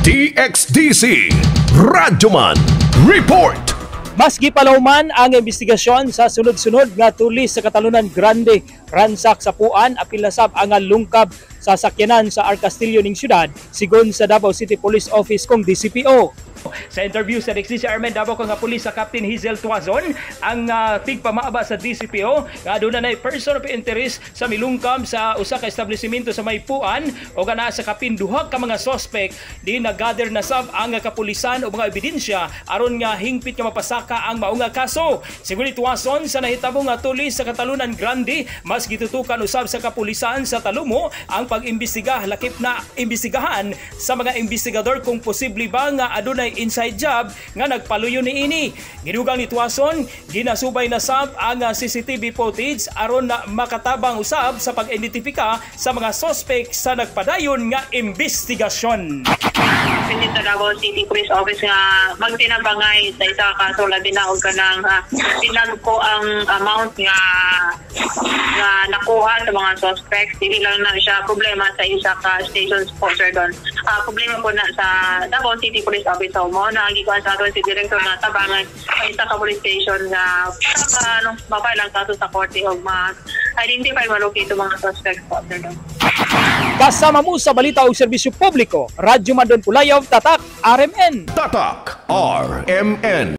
DXDC Radyoman Report. Mas gipalawman ang investigasyon sa sunod-sunod nga tulis sa Catalunan Grande, ransak sa Puan, apil na sab ang lungkab sa sakyanan sa R. Castillo ning syudad, sigon sa Davao City Police Office kong DCPO. Sa interview sa DXDC RMN Davao nga pulis sa Captain Hazel Tuazon, ang tigpamaaba sa DCPO nga aduna nay person of interest sa milungkam sa usa ka establishmento sa may Puan o naa sa kapin duha ka mga suspect, di nag-gather na sab ang kapulisan o mga ebidensya aron nga hingpit nga mapasaka ang mao nga kaso. Sigon ni Tuazon, sa nahitabo nga tulis sa Catalunan Grande, mas gitutukan usab sa kapulisan sa Talomo ang pag-imbestiga, lakip na imbestigahan sa mga investigador kung posible ba nga adunay inside job nga nagpaluyo niini. Gidugang ni Tuazon, ginasubay na sab ang CCTV footage aron na makatabang usab sa pag-identipika sa mga suspect sa nagpadayon nga investigasyon. Pinit sa Davao City Police Office nga magtinabangay sa isa ka kaso, labi na og kanang tinagko ang amount nga nga nakuha sa mga suspects. Dili lang na siya problema sa isa ka station po, sir Don. Problema po na sa Davao City Police Office, so mao na ang gikuan sa aton si director nga tabangan sa isa ka police station nga para ano, ma-file ang kaso sa korte o ma-identify, ma-locate mga suspects po, sir Don. Kasama mo sa balita o serbisyo publiko, Radyo Madon Pulayov, Tatak, RMN. Tatak RMN.